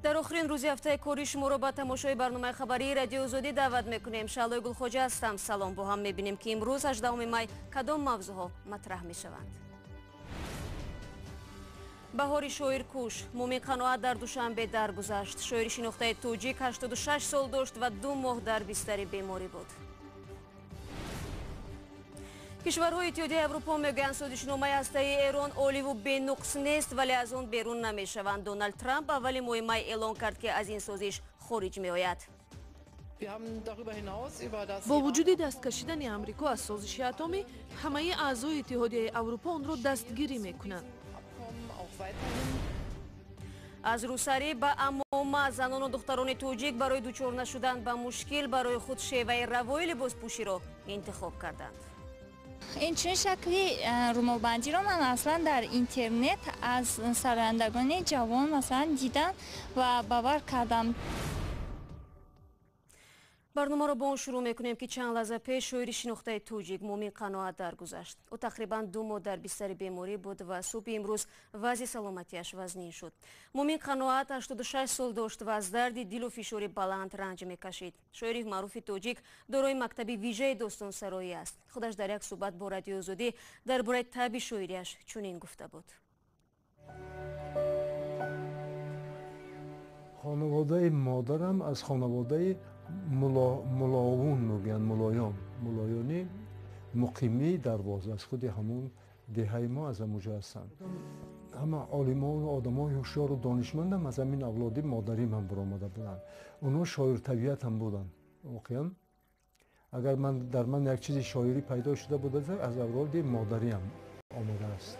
Дар охирин рӯзи ҳафтаи корӣ шуморо ба тамошои барномаи хабарии Радиои Озодӣ даъват мекунем. Шаълои Гулхоҷа ҳастам. Салом. Бо ҳам мебинем, ки имрӯз 18 май кадом мавзӯъҳо матраҳ мешаванд. Баҳори шоиркуш Мумин Қаноат дар Душанбе даргузашт. Шоири шинохтаи тоҷик 86 сол дошт ва 2 моҳ дар бистари беморӣ буд. Кишварҳои Иттиҳодияи Аврупо мегӯянд, созишномаи ҳастаии Эрон оливу бенуқс нест, вале аз он берун намешаванд. Доналд Трамп аввали моҳи май эълон кард, ки аз ин созиш хориҷ меояд. Бо вуҷуди даст кашидани Амрико аз созиши атомӣ, ҳамаи аъзои Иттиҳодияи Аврупо онро дастгирӣ мекунанд. Аз рӯсарӣ ба амома, занону духтарони тоҷик барои дучор нашудан ба мушкил барои худ шеваи равои либоспӯширо интихоб карданд. Ин чунин шакли румолбандиро ман аслан дар интернет аз сарояндагони ҷавон масалан дидам ва бовар кардам. Барномаро бо он шурӯъ мекунем, ки чанд лаҳза пеш шоири шинохтаи тоҷик Мумин Қаноат даргузашт. Ӯ тақрибан 2 моҳ дар бистари беморӣ буд ва субҳи имрӯз вазъи саломатиаш вазнин шуд. Мумин Қаноат 86 сол дошт ва аз дарди дилу фишори баланд ранҷ мекашид. Шоири маъруфи тоҷик дорои мактаби вижаи достонсароӣ аст. Худаш дар як суҳбат бо Радиои Озодӣ дар бораи таби шоириаш чунин гуфта буд. Хонаводаи модарам аз хонаводаи муловун мегӯянд, мулоён, мулоёни муқимии Дарвоза, аз худи ҳамун деҳаи мо, аз ҳамуҷо ҳастанд. Ҳама олимону одамои ҳушёру донишмандам аз ҳамин авлоди модарим ҳам баромада буданд. Онҳо шоиртабиат ҳам буданд. Воқеан агар дар ман як чизи шоирӣ пайдо шуда буда, аз авлоди модариам омадааст.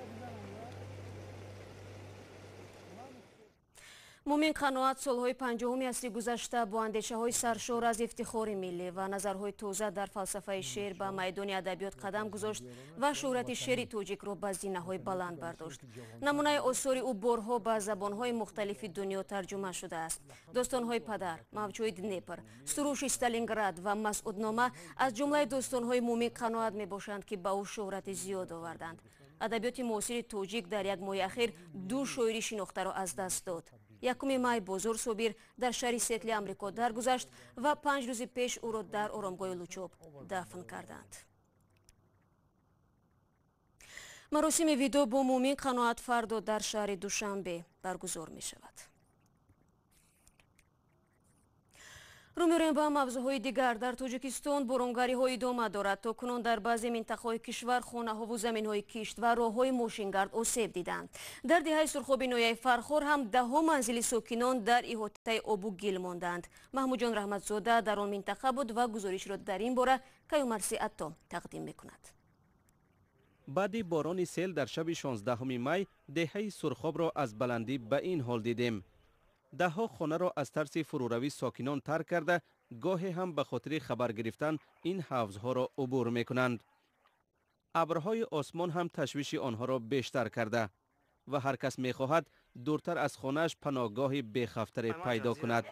Мумин Қаноат солҳои 50-уми асри гузашта бо андешаҳои саршор аз ифтихори миллӣ ва назарҳои тоза дар фалсафаи шеър ба майдони адабиёт қадам гузошт ва шӯҳрати шеъри тоҷикро ба зинаҳои баланд бардошт. Намунаи осори ӯ борҳо ба забонҳои мухталифи дунё тарҷума шудааст. Достонҳои падар, мавҷҳои Днепр, суруши Сталинград ва Масъуднома аз ҷумлаи достонҳои Мумин Қаноат мебошанд, ки ба ӯ шӯҳрати зиёд оварданд. Адабиёти муосири тоҷик дар як моҳи ахир 2 шоири шинохтаро аз даст дод. 1 май Бозор Собир дар шаҳри Сетли Амрико даргузашт ва 5 рӯзи пеш ӯро дар оромгоҳи Лучоб дафн карданд. Маросими видо бо Мумин Қаноат фардо дар шаҳри Душанбе баргузор мешавад. Рӯ меорем ба мавзӯъҳои дигар. Дар Тоҷикистон боронгариҳо идома дорад. То кунун дар баъзе минтақаҳои кишвар хонаҳову заминҳои кишт ва роҳҳои мошингард осеб диданд. Дар деҳаи Сурхоби ноҳияи Фархор ҳам даҳҳо манзили сокинон дар иҳотаи обу гил монданд. Маҳмудҷон Раҳматзода дар он минтақа буд ва гузоришро дар ин бора Каюмарси Атто тақдим мекунад. Баъди борони сел дар шаби 16 май деҳаи Сурхобро аз баландӣ ба ин ҳол дидем. Даҳҳо хонаро аз тарси фурӯравӣ сокинон тарк карда, гоҳе ҳам ба хотири хабар гирифтан ин ҳавзҳоро убур мекунанд. Абрҳои осмон ҳам ташвиши онҳоро бештар карда ва ҳар кас мехоҳад дуртар аз хонааш паноҳгоҳи бехавфтаре пайдо кунад.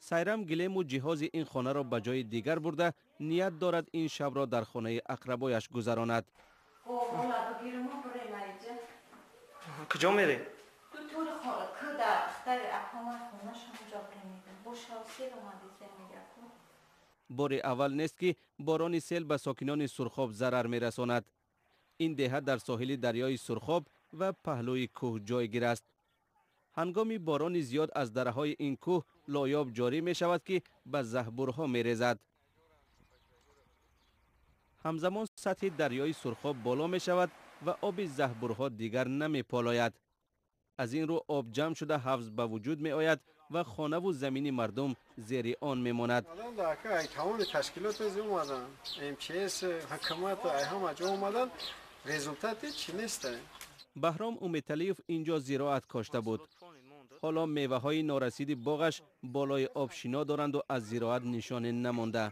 Сайрам гилему ҷиҳози ин хонаро ба ҷои дигар бурда, ният дорад ин шабро дар хонаи ақрабояш гузаронад. Куҷо мерӣ? Бори аввал нест, ки борони сел ба сокинони Сурхоб зарар мерасонад. Ин деҳа дар соҳили дарёи Сурхоб ва паҳлӯи кӯҳ ҷойгир аст. Ҳангоми борони зиёд аз дараҳои ин кӯҳ лоёб ҷорӣ мешавад, ки ба заҳбурҳо мерезад. Ҳамзамон сатҳи дарёи Сурхоб боло мешавад ва оби заҳбурҳо дигар намеполояд. Аз ин рӯ об ҷамъ шуда ҳавз ба вуҷуд меояд ва хонаву замини мардум зери он мемонад. Тамоми ташкилот аз омаданд, МЧС, ҳукумат, ҳама ҷо омаданд, результати чӣ нест. Баҳром Умедалиев инҷо зироат кошта буд. Ҳоло меваҳои норасиди боғаш болои об шино доранду аз зироат нишоне намонда.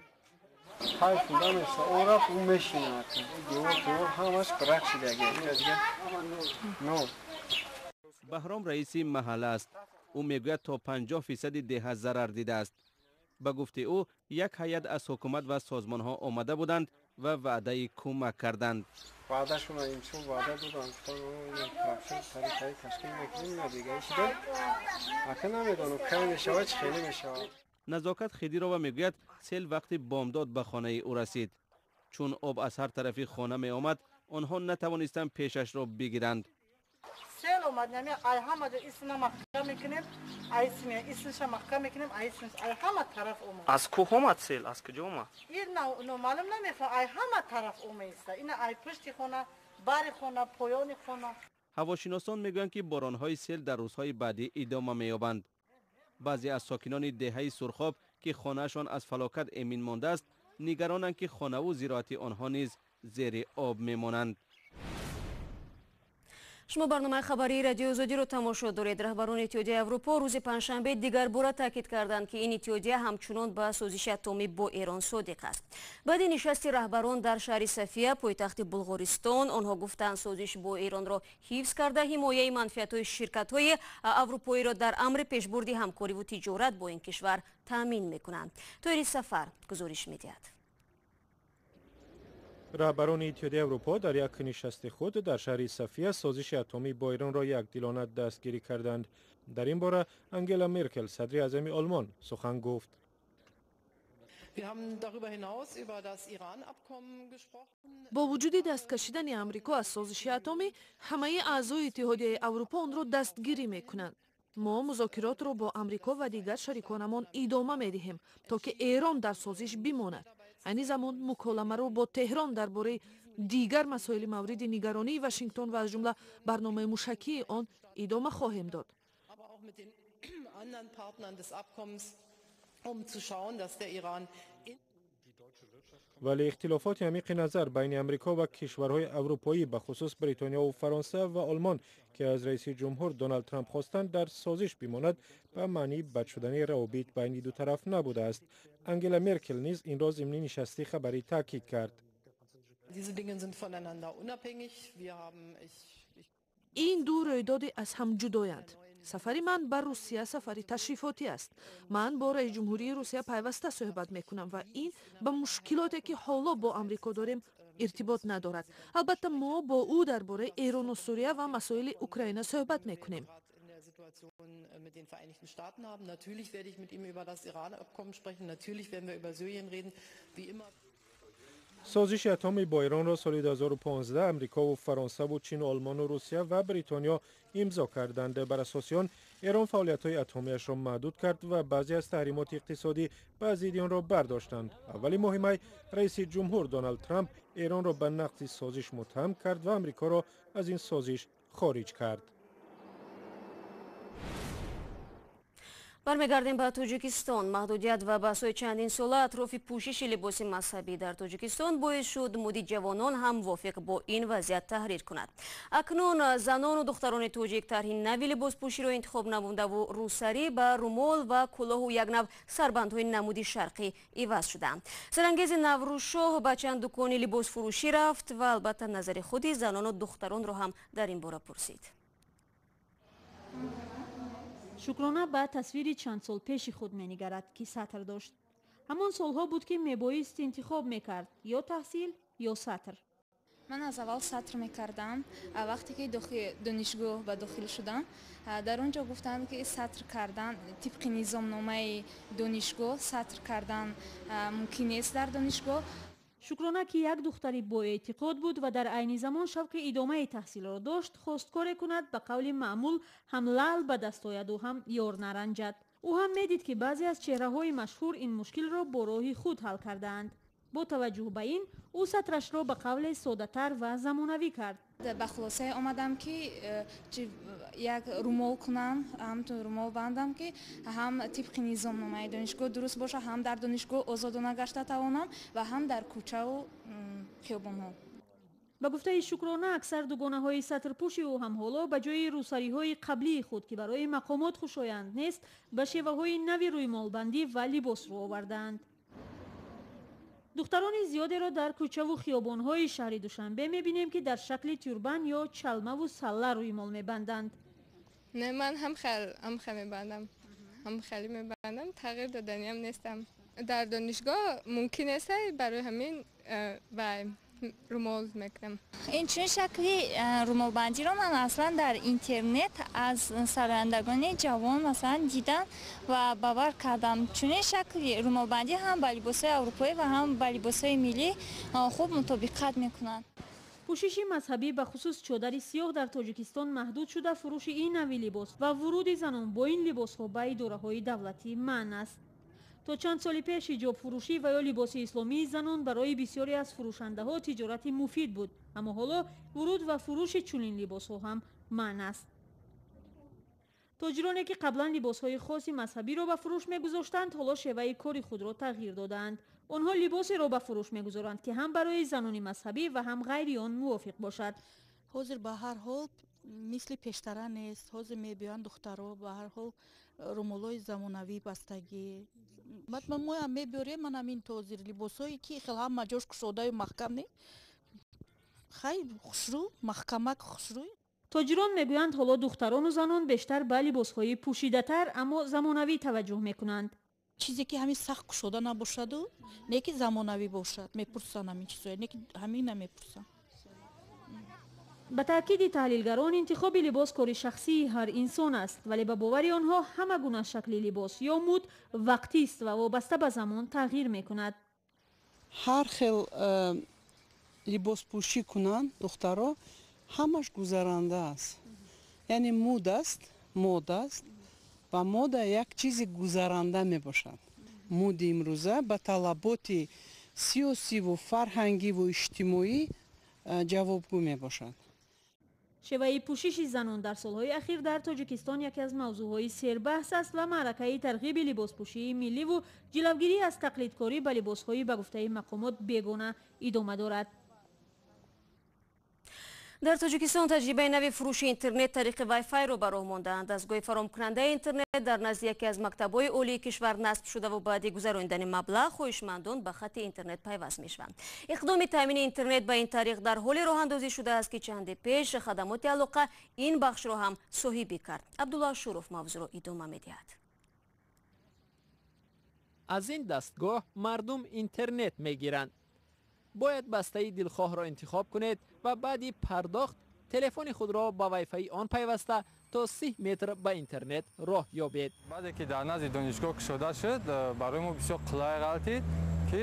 Баҳром раиси маҳалла аст. Ӯ мегӯяд, то 50% деҳа зарар дидааст. Ба гуфти ӯ, як ҳайат аз ҳукумат ва созмонҳо омада буданд ва ваъдаи кӯмак карданд. Ваъдашона имсол ваъда доданд, гуфтанд тариқаи ташкил мекунем, ё дигари шуда. Ака намедонам кай мешавад, чӣ хеле мешавад. Назокат Хидирова мегӯяд, сел вақти бомдод ба хонаи ӯ расид. Чун об аз ҳар тарафи хона меомад, онҳо натавонистанд пешашро бигиранд. Сел омад, нами ай ҳама ҷо исна маҳкам мекунем, ай исме иснаша маҳкам мекунем, ай исна ай ҳама тараф омад. Аз кӯҳ омад сел, аз куҷо омад? Ин номаълум намефаҳм, ай ҳама тараф омаиста. Ина ай пушти хона, бари хона, поёни хона. Ҳавошиносон мегӯянд, ки боронҳои сел дар рӯзҳои баъдӣ идома меёбанд. Баъзе аз сокинони деҳаи Сурхоб, ки хонаашон аз фалокат эмин мондааст, нигаронанд, ки хонаву зироати онҳо низ зери об мемонанд. Шумо барномаи хабарии Радиои Озодиро тамошо доред. Раҳбарони Иттиҳодияи Аврупо рӯзи панҷшанбе дигарбора таъкид карданд, ки ин иттиҳодия ҳамчунон ба созиши атомӣ бо Эрон содиқ аст. Баъди нишасти раҳбарон дар шаҳри София, пойтахти Булғористон, онҳо гуфтанд, созиш бо Эронро ҳифз карда, ҳимояи манфиатҳои ширкатҳои аврупоиро дар амри пешбурди ҳамкориву тиҷорат бо ин кишвар таъмин мекунанд. Тоири Сафар гузориш медиҳад. Раҳбарони Иттиҳодияи Аврупо дар як нишасти худ дар шаҳри София созиши атомӣ бо Эронро якдилона дастгирӣ карданд. Дар ин бора Ангела Меркел, садри аъзами Олмон, сухан гуфт. Бо вуҷуди дасткашидани Амрико аз созиши атомӣ, ҳамаи аъзои Иттиҳодияи Аврупо онро дастгирӣ мекунанд. Мо музокиротро бо Амрико ва дигар шариконамон идома медиҳем, то ки Эрон дар созиш бимонад. Айни замон муколамаро бо Теҳрон дар бораи дигар масоили мавриди нигаронии Вашингтон ва аз ҷумла барномаи мушакии он идома хоҳем дод. Вале ихтилофоти амиқи назар байни Амрико ва кишварҳои аврупоӣ, ба хусус Бритонияву Фаронса ва Олмон, ки аз раиси ҷумҳур Доналд Трамп хостанд дар созиш бимонад, ба маънии бад шудани равобит байни ду тараф набудааст. Ангела Меркел низ инро зимни нишасти хабарӣ таъкид кард. Ин ду рӯйдоди аз ҳам ҷудоянд. Сафари ман ба Русия сафари ташрифотӣ аст. Ман бо раиси ҷумҳурии Русия пайваста суҳбат мекунам ва ин ба мушкилоте, ки ҳоло бо Амрико дорем, иртибот надорад. Албатта, мо бо ӯ дар бораи Эрону Сурия ва масоили Украина суҳбат мекунем. Созиши атомӣ бо Эронро соли 2015 Амрикову Фаронсаву Чину Олмону Русия ва Бритониё имзо карданд. Бар асоси он Эрон фаъолиятҳои атомиашро маҳдуд кард ва баъзе аз таҳримоти иқтисодӣ ба зидди онро бардоштанд. Аввали моҳи май раиси ҷумҳур Доналд Трамп Эронро ба нақзи созиш муттаҳам кард ва Амрикоро аз ин созиш хориҷ кард. Бармегардем ба Тоҷикистон. Маҳдудият ва баҳсҳои чандин сола атрофи пӯшиши либоси мазҳабӣ дар Тоҷикистон боис шуд муди ҷавонон ҳам мувофиқ бо ин вазъият таҳрир кунад. Акнун занону духтарони тоҷик тарҳи нави либоспӯширо интихоб намудаву рӯсарӣ ба румол ва кӯлоҳу як нав сарбандҳои намуди шарқӣ иваз шудаанд. Сарангези Наврӯзшоҳ ба чанд дукони либосфурӯшӣ рафт ва албатта назари худи занону духтаронро ҳам дар ин бора пурсид. Шукрона ба тасвири чанд сол пеши худ менигарад, ки сатр дошт. Ҳамон солҳо буд, ки мебоист интихоб мекард ё таҳсил, ё сатр. Ман аз аввал сатр мекардам. Вақте ки донишгоҳ ба дохил шудам, дар он ҷо гуфтанд, ки сатр кардан тибқи низомномаи донишгоҳ сатр кардан мумкин нест дар донишгоҳ. Шукрона, ки як духтари боэътиқод буд ва дар айни замон шавқи идомаи таҳсилро дошт, хост коре кунад ба қавли маъмул ҳам лаъл ба даст ояду ҳам ёр наранҷад. Ӯ ҳам медид, ки баъзе аз чеҳраҳои машҳур ин мушкилро бо роҳи худ ҳал кардаанд. Бо таваҷҷӯҳ ба ин, ӯ сатрашро ба қавле соддатар ва замонавӣ кард. Ба хулосае омадам, ки як румол кунам, ҳамтун румол бандам, ки ҳам тибқи низомномаи донишгоҳ дуруст бошад, ҳам дар донишгоҳ озодона гашта тавонам ва ҳам дар кӯчаву хиёбонҳо. Ба гуфтаи Шукрона, аксар дугонаҳои сатрпӯши ӯ ҳам ҳоло ба ҷои рӯсариҳои қаблии худ, ки барои мақомот хушоянд нест, ба шеваҳои нави рӯймолбандӣ ва либос рӯ овардаанд. Духтарони зиёдеро дар кӯчаву хиёбонҳои шаҳри Душанбе мебинем, ки дар шакли тюрбан ё чалмаву салла рӯймол мебанданд. Не, ман ҳам хел мебандам, ҳам хеле мебандам, тағйир доданиам нестам. Дар донишгоҳ мумкин нест, барои ҳамин Румол мекунам. Ин чунин шакли румолбандиро ман аслан дар интернет аз сарояндагони ҷавон масалан дидам ва бовар кардам. Чунин шакли румолбандӣ ҳам ба либосҳои аврупоӣ ва ҳам ба либосҳои миллӣ хуб мутобиқат мекунанд. Пӯшиши мазҳабӣ, ба хусус чодари сиёҳ, дар Тоҷикистон маҳдуд шуда, фурӯши ин нави либос ва вуруди занон бо ин либосҳо ба идораҳои давлатӣ манъ аст. То чанд соли пеш ҳиҷобфурӯшӣ ва ё либоси исломии занон барои бисёре аз фурӯшандаҳо тиҷорати муфид буд, аммо ҳоло вуруд ва фурӯши чунин либосҳо ҳам манъ аст. Тоҷироне, ки қаблан либосҳои хоси мазҳабиро ба фурӯш мегузоштанд, ҳоло шеваи кори худро тағйир додаанд. Онҳо либосеро ба фурӯш мегузоранд, ки ҳам барои занони мазҳабӣ ва ҳам ғайри он мувофиқ бошад. Ҳозир ба ҳар ҳол мисли пештара нест. Ҳозир мебиёянд духтаро, ба ҳар ҳол румолҳои замонавӣ бастагӣ. Моям мебиёрем, ман ҳамин ҳозир либосҳое ки хел ҳама ҷош кушодаю маҳкам не, хай хушрӯ, маҳкамак хушрӯй. Тоҷирон мегӯянд, ҳоло духтарону занон бештар ба либосҳои пӯшидатар, аммо замонавӣ таваҷҷӯҳ мекунанд. Чизе ки ҳамин сахт кушода набошаду не ки замонавӣ бошад, мепурсанд ҳамин чизҳое, не ки ҳамин намепурсанд. Ба таъкиди таҳлилгарон, интихоби либос кори шахсии ҳар инсон аст, вале ба бовари онҳо ҳама гуна шакли либос ё муд вақтист ва вобаста ба замон тағйир мекунад. Ҳар хел либоспӯшӣ кунанд духтаро, ҳамаш гузаранда аст. Яъне муд аст, мод аст ва мода як чизи гузаранда мебошад. Муди имрӯза ба талаботи сиёсиву фарҳангиву иҷтимоӣ ҷавобгӯ мебошад. Шеваи пӯшиши занон дар солҳои ахир дар Тоҷикистон яке аз мавзӯъҳои сербаҳс аст ва маъракаи тарғиби либоспӯшии милливу ҷилавгирӣ аз тақлидкорӣ ба либосҳои ба гуфтаи мақомот бегона идома дорад. Дар Тоҷикистон таҷрибаи нави фурӯши интернет тариқи Wi-Fi-ро ба роҳ мондаанд. Дастгоҳи фароҳамкунандаи интернет дар назди яке аз мактабҳои олии кишвар насб шудаву баъди гузаронидани маблағ хоҳишмандон ба хатти интернет пайваст мешаванд. Иқдоми таъмини интернет ба ин тариқ дар ҳоле роҳандозӣ шудааст, ки чанде пеш хадамоти алоқа ин бахшро ҳам соҳибӣ кард. Абдулло Ашуров мавзӯъро идома медиҳад. Аз ин дастгоҳ мардум интернет мегиранд. Бояд бастаи дилхоҳро интихоб кунед ва баъди пардохт телефони худро ба вайфаи он пайваста то 30 метр ба интернет роҳ ёбед. Баъде ки дар назди донишгоҳ кушода шуд, барои мо бисёр қулай ғалтид, ки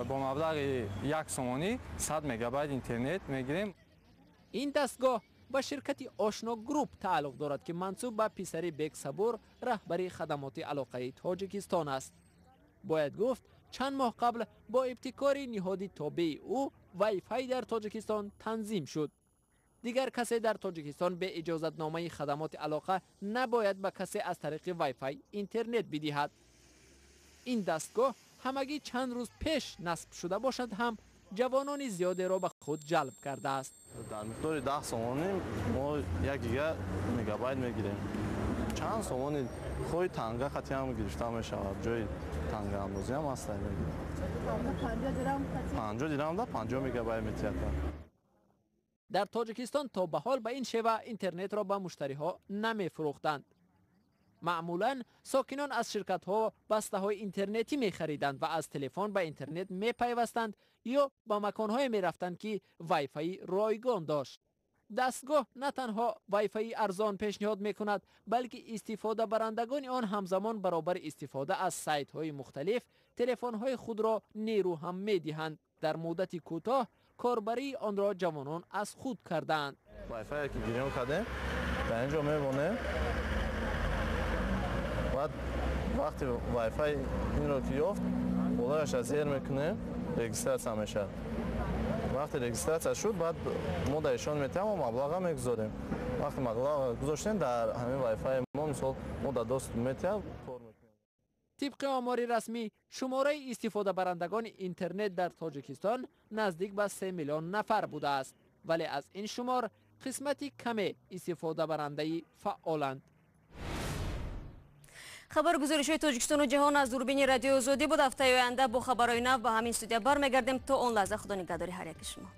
бо маблағи 1 сомонӣ 100 мегабайт интернет мегирем. Ин дастгоҳ ба ширкати Ошно Груп тааллуқ дорад, ки мансуб ба писари Бек Сабур, раҳбари хадамоти алоқаи Тоҷикистон аст. Бояд гуфт, чанд моҳ қабл бо ибтикори ниҳоди тобеи ӯ Wi-Fi дар Тоҷикистон танзим шуд. Дигар касе дар Тоҷикистон бе иҷозатномаи хадамоти алоқа набояд ба касе аз тариқи Wi-Fi интернет бидиҳад. Ин дастгоҳ ҳамагӣ чанд рӯз пеш насб шуда бошад ҳам ҷавонони зиёдеро ба худ ҷалб кардааст. Дар миқдори 10 сомонӣ мо 1 гига мегабайт мегирем. Чанд сомони хоҳи танга хати ҳам гирифта мешавад, ҷои тангаандозӣ ҳам аст, мегирем. 50 дирам да 50 мегабайт метиҳад. Дар Тоҷикистон то ба ҳол ба ин шева интернетро ба муштариҳо намефурӯхтанд. Маъмулан сокинон аз ширкатҳо бастаҳои интернетӣ мехариданд ва аз телефон ба интернет мепайвастанд ё ба маконҳое мерафтанд, ки вайфаи ройгон дошт. Дастгоҳ на танҳо вайфаи арзон пешниҳод мекунад, балки истифодабарандагони он ҳамзамон баробари истифода аз сайтҳои мухталиф телефонҳои худро нерӯ ҳам медиҳанд. Дар муддати кӯтоҳ корбарии онро ҷавонон аз худ кардаанд. Вайфае ки гирён кардем, дар ин ҷо мемонем. Баъд вақти вайфай инро ки ёфт, болояш зер мекунем, регистратсия мешавад. Вақте регистратсия шуд, баъд мо дар ишон метиҳем ва маблаға мегузорем. Вақте маблаға гузоштем, дар ҳамин вайфай мо, мисол, мо дар доступ метиҳем, кор мекунем. Тибқи омори расмӣ, шумораи истифодабарандагони интернет дар Тоҷикистон наздик ба 3 миллион нафар будааст, вале аз ин шумор қисмати каме истифодабарандаи фаъоланд. Хабаргузоришҳои Тоҷикистону ҷаҳон аз дурбини Радиои Озодӣ буд. Ҳафтаи оянда бо хабарҳои нав ба ҳамин студия бармегардем. То он лаҳза Худо нигаҳдори ҳар яки шумо.